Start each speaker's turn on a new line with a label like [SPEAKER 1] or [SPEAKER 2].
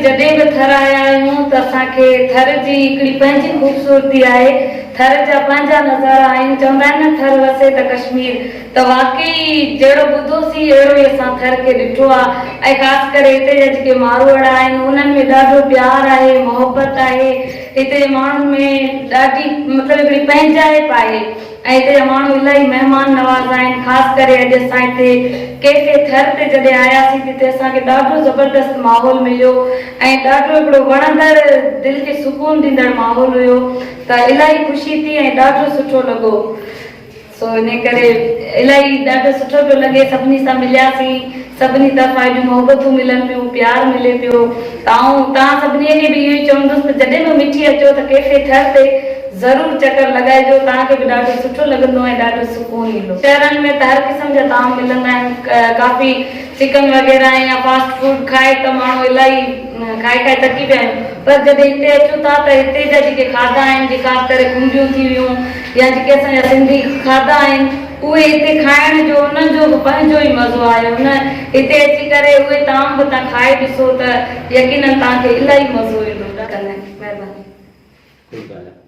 [SPEAKER 1] جڏهن به ٿر آيا آهيون ته اسان کي ٿر جي هڪڙي پنهنجي خوبصورتي آهي، ٿر جا پنهنجا نظارا آهن، چوندا آهن نه ٿر وسي ته ڪشمير ته واقعي جهڙو ٻڌوسين اهڙو ئي اسان ٿر کي ڏٺو آ ۽ خاص ڪري هتي جا جيڪي ماروئڙا آهن انهن ۾ ڏاڍو پيار آهي، محبت آهي، هتي جي ماڻهن ۾ ڏاڍي مطلب هڪڙي پنهنجائپ آهي. ۽ هتي جا ماڻهو الاهي مهمان نواز آهن خاص ڪري اڄ اسان هتي ڪيفي ٿر تي جڏهن آياسين ته هتي اسان کي ڏاڍو زبردست ماحول مليو ۽ ڏاڍو هڪڙو وڻندڙ دل کي سڪون ڏيندڙ ماحول هيو ته الاهي خوشي ٿي ۽ ڏاڍو سٺو لڳو سو انهي ڪري الاهي ڏاڍو سٺو پيو لڳي سڀني سان ملياسين سڀني طرفان ايڏيون محبتون ملن پيون پيار ملي پيو ته آئون توهان سڀني کي به اهو ئي چوندس ته جڏهن به مٺي اچو ته ڪيفي ٿر تي ضرور چڪر لڳائجو توهان کي به ڏاڍو سٺو لڳندو ۽ ڏاڍو سڪون ايندو. شهرن ۾ ته هر قسم جا طعام ملندا آهن ڪافي چڪن وغيره ۽ يا فاسٽ فوڊ کائي ته ماڻهو الاهي کائي کائي ٿڪي پيا آهيون پر جڏهن هتي اچون ٿا ته هتي جا جيڪي کاڌا آهن جي خاص ڪري کنڀيون ٿي ويون يا جيڪي اسان جا سنڌي کاڌا آهن اهي هتي کائڻ جو انهن جو به پنهنجو ئي مزو آهي ان هتي اچي ڪري اهي طعام به توهان کائي ڏسو ته يقينن توهان کي الاهي مزو ايندو. ڪندا آهن مهرباني.
[SPEAKER 2] ٺيڪ آهي.